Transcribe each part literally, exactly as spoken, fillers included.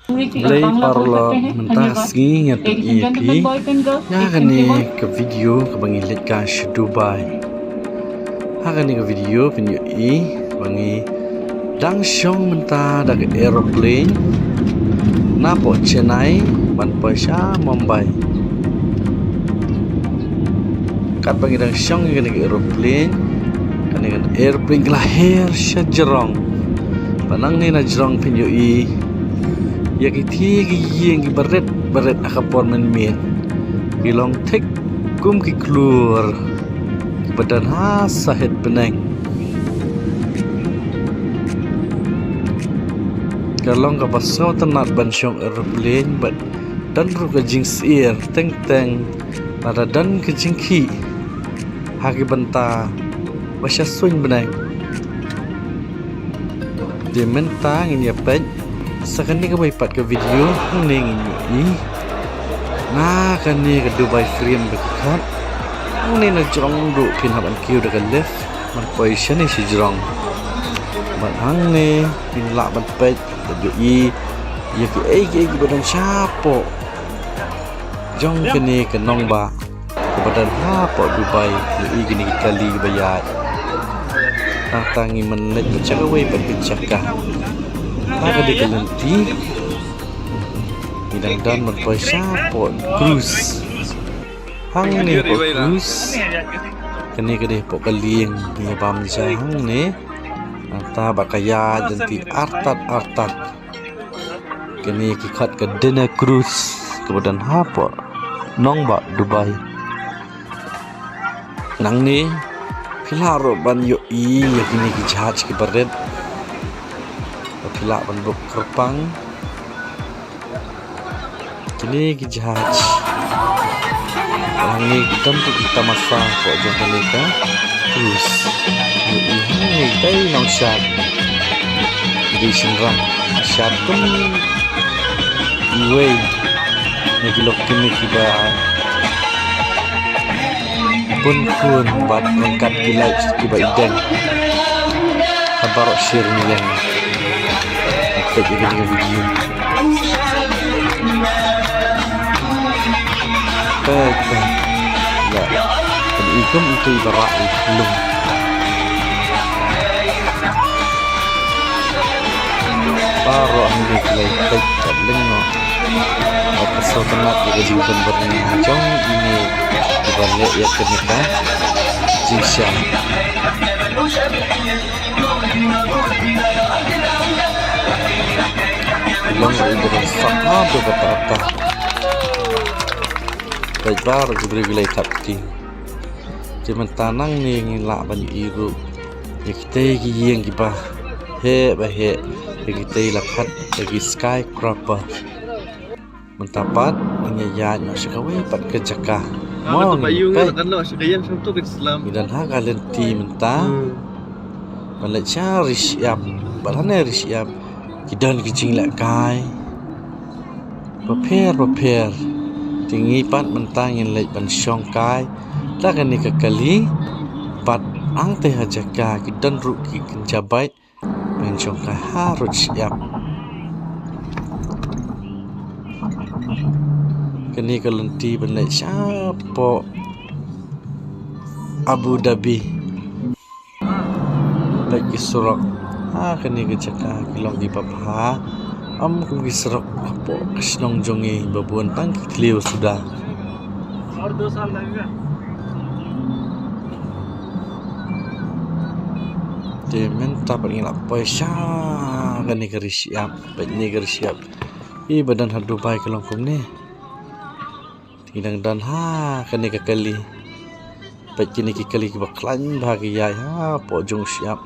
Blei paralok, mynta ka sngi nga pyni ïa phi ïa kane ka video kaba ngi leit kai sha Dubai. Ha kane ka video phin ïohi ba ngi dang shong mynta da ka aeroplane napoh Chennai ban poi sha Mumbai. Katba ngi dang shong ïa kane ka aeroplane, kane ka aeroplane ka la her sha jrong. Bad nangne na jrong phin ïohi ïa kitei ki ïing kiba rit ba rit ha ka por mynmiet. Ki long thik kum ki khlur kiba don ha sahit bneng. Ka long kaba sngewtynnat ban shong aeroplane bad don ruh ka jingsyier teng teng lada don ka jingkhih ha ki bynta ba sha suiñ bneng. Te mynta ngin ïa peit sa kane kawei pat ka video. Hangne ngin ïohi na kane ka Dubai Frame ba ki khot. Hangne na jrong ruh phin hap ban kiew da ka lift ban poi shane sha jrong. Bad hangne phin lah ban peit bad ïohi ïa kiei kiei kiba don shapoh jong kane ka nongbah kaba don hapoh Dubai. Ïohi kine ki kali kiba ïaid. Tang tang ngi myn leit sha kawei pat ka jaka. Ka dei ka lynti. Ngi dang don ban poi shapoh cruise. Hangne hapoh cruise. Kane ka dei hapoh ka lieng, ngi bam ja hangne. Nangta ba ka ïaid lynti artat artat. Kane ki khot ka dinner cruise kaba don hapoh nongbah Dubai. Nangne phi lah ruh ban ïohi ïa kine ki jahaj kiba rit. Phi lah ban buh kyrpang. Kine ki jahaj. Hangne ki don ruh ki tamasa hapoh jong kane ka cruise. Ïohi hangne dei nongshad. Dei shynrang shad kum iwei na ki lok kine kiba bun khun bad ryngkat ki light kiba ideng ha baroh shi rynieng. Peit ïa kane ka video. Peit, peit. Ïa. Kan i kum itu iba rah i lum. Baroh hangne ki la peit ka lyngkot. Ka sngewtynnat ïa ka jingpynbyrni jong ine iba leh ïa kane ka jingshad. Long ruh iba dang sah haduh katta katta. Peit baroh ki briew ki la ïathap kti. Te mynta nangne ngin lah ban ïohi ruh ïa kitei ki ïing kiba heh ba heh, ïa kitei la khot ïa ki skyscraper. Mynta pat ngin ïa ïaid noh sha kawei pat ka jaka. Mo ngin peit. Ngi don ha ka lynti mynta. Ban leit sha ri shyiap, bad hangne ri shyiap ki don ki jinglehkai bapher bapher. Te ngi pat mynta ngin leit ban shongkai da kane ka kali. Bad hangtei ha jaka ki don ruh ki kynja bike ban shongkai harud shyiap. Kane ka lynti ban leit shapoh Abu Dhabi. Peit ki surok ha kane ka jaka ki long kiba bha. Ym kum ki surok hapoh ka shnong jong ngi ba bun tang ki thliew suda. Te mynta pat ngi la poi sha kane ka ri shyiap. Peit kane ka ri shyiap. Iba don ha Dubai ka long kumne. Te ngi dang don ha kane ka kali. Peit kine ki kali kiba khlaiñ bha ki ïaid hapoh jong shyiap.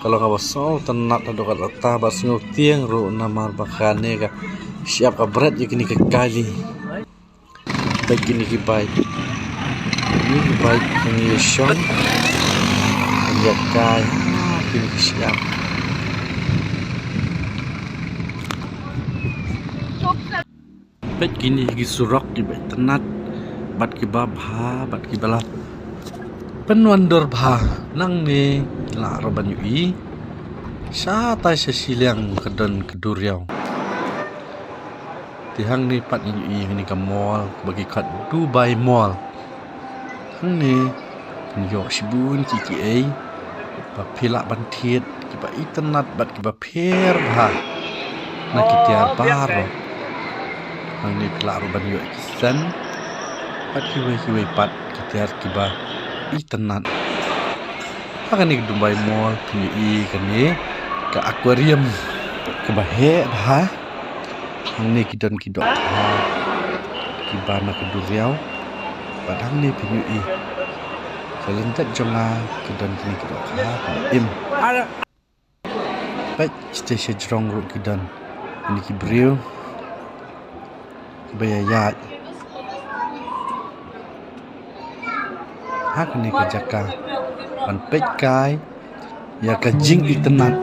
Ka long kaba sngewtynnat haduh katta bad sngewtieng ruh namar ba kane ka shyiap ka bret ïa kine ki kali. Peit kine ki bike. Kine ki bike ba ngi ïa shong ban ïaid kai ha kine ki shyiap. Peit kine ki surok kiba itynnat bad kiba bha bad kiba la pynwandur bha. Nangne lah ruh ban ïohi Shatai sha shiliang ka don ka duriaw. Te hangne pat ngi ïohi ïa kane ka mall ba ki khot Dubai Mall. Hangne phin ïoh shibun ki kiei ba phi lah ban thied, kiba itynnat bad kiba pher bha na ki tiar baroh. Hangne phi lah ruh ban ïoh ki sen bad kiwei kiwei pat ki tiar kiba itynnat. Ha kane ka Dubai Mall phin ïohi kane ka aquarium kaba heh bha. Hangne ki don ki dohkha kiba na ka duriaw. Bad hangne phin ïohi sa lyndet jong nga ki don kine ki dohkha kiba im. Peit, sha jrong ruh ki don kine ki briew kiba ïaid ha kane ka jaka ban peit kai ïa ka jingitynnat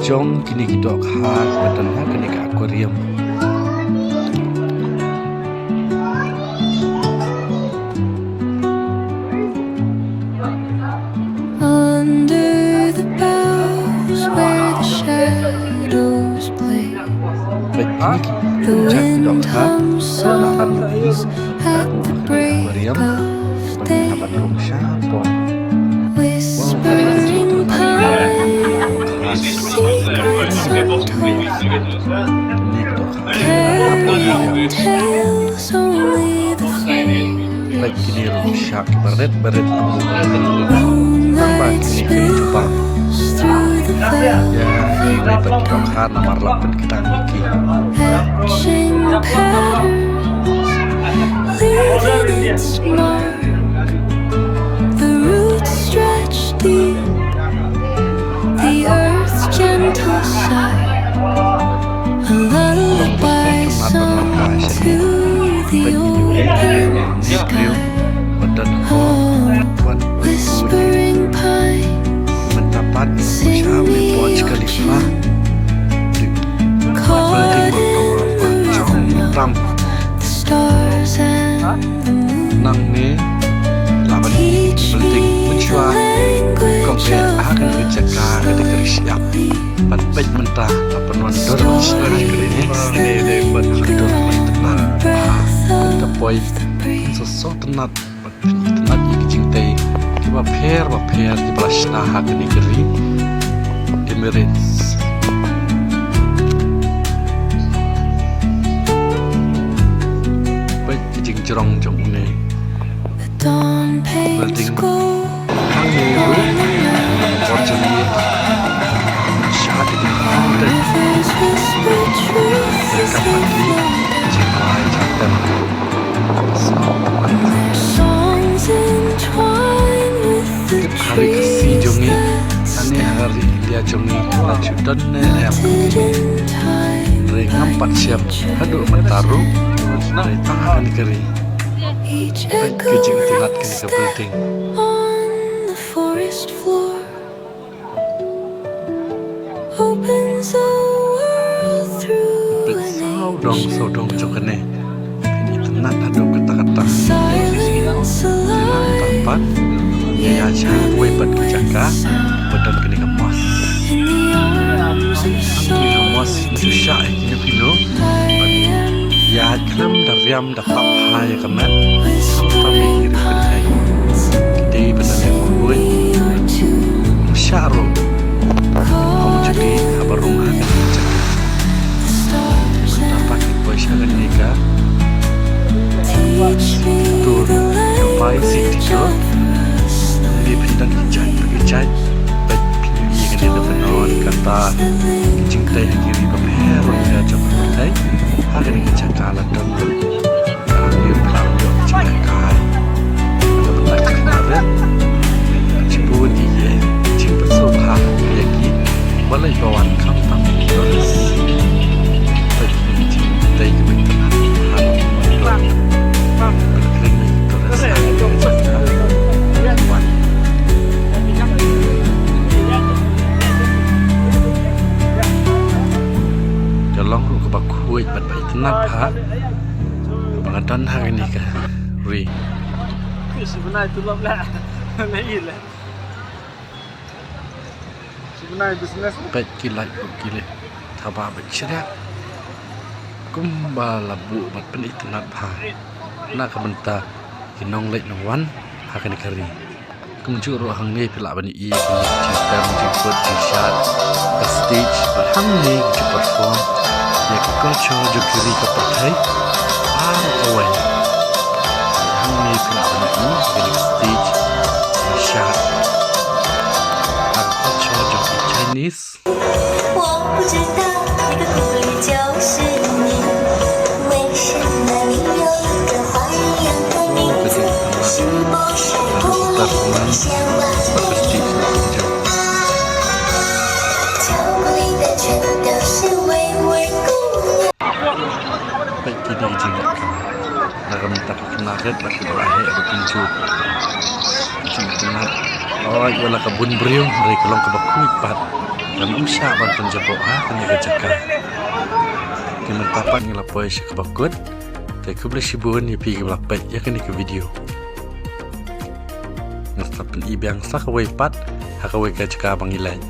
jong kine ki dohkha ba don ha kane ka aquarium. Under the boughs where the shadows play. The wind hums songs at the break of day. Whispering pines, secrets untold. Carrying tales only the flame. Peit kine ruh ki shark kiba rit ba rit. Moonlight spills through the velvet dark. Etching patterns, leaving its mark. The roots stretch deep, the earth's gentle sigh. A lullaby sung to the open sky. Oh, whispering pines, sing me your tune. Caught in the rhythm of the stars and the moon. Nangne la ban teach me the language of the wind. Ban peit mynta la pynwan dur ban sngewthuh ïa kine. Kine dei ban dur ban tynnat. Kynta poi sa sngewtynnat bad pyntynnat ïa ki jingtei kiba pher ba pher kiba la shna ha kane ka ri Emirates. Peit ki jingjrong jong une. Building. Hangne ruh por jong ngi. Shah dei dei. Ka pat ngi jingai jingtem. Tip ha ri Khasi jong ngi, lane ha ri India jong ngi, la shu don ne em ka ri. Hynrei ngam pat shem haduh mynta ruh. Hynrei tang ha kane ka ri. Peit ka jingitynnat kane ka building. Peit sawdong sawdong jong kane. Peit itynnat haduh katta katta. Itynnat pat. Ïa ïa sha kawei pat ka jaka ba don kane ka mosque. Kane ka mosque shu shah ïa kino kino. Ïa khlem da riam da tap ha ïa ka met. Khamtam ïa ki riewkynthei. Ki dei ban da leh khuid. Ym shah ruh. Ym juli haba rung ha kane ka jaka. Mynta pat ngi poi sha kane ka dur Dubai City Tour. Ngi pyndonkam ki jait, ki jait. Peit phi ïa kane ka pyndonkam kata ki jingtei ha ki ri bapher bapher jong ka pyrthei. Ha kane ka jaka la don. Ka ri pyndonkam jong ka jingtei. Ka pyndonkam ka ri. Jingpyndonkam jingpyndonkam ïa ki. Balei ba wan khamtam ki tourist? Peit ki jingtei ki bynta ha ki tourist. Peit ki tourist ha ki wan. Ka long ruh kaba khuid bad ba itynnat bha. Ba nga don ha kane ka ri. Khuid shi bnai tulop la. Nai la. Peit ki light bad ki light. Thaba bad shriak. Kumba la buh bad pynitynnad bha na ka bynta ki nongleit nongwan ha kane ka ri. Kumjuh ruh hangne phi lah ban ïohi ïa ki jingtem jingkut jingshad ka stage bad hangne ki ju perform ïa ki culture jong ki ri ka pyrthei. Ar kawei hangne phi lah ban ïohi ïa ki stage jingshad ka culture jong ki Chinese. 我不知道那个狐狸就是你，为什么你有一个花样的名字？是不是故意想把你巧克力的全都是微微姑娘。 Peit kine ki jingïakhun na ka bynta ki khynnah rit bad kiba la heh ba kumjuh. Ki jingïakhun. Oi, wat la ka bun briew, hynrei ka long kaba khuid pat. Kan ym shah ban pynjaboh ha kane ka jaka. Te mynta pat ngi la poi sha kaba kut. Te khublei shibun ïa phi kiba la peit ïa kane ka video. Ngi sa pyni biang sa kawei pat ha kawei ka jaka ba ngi leit.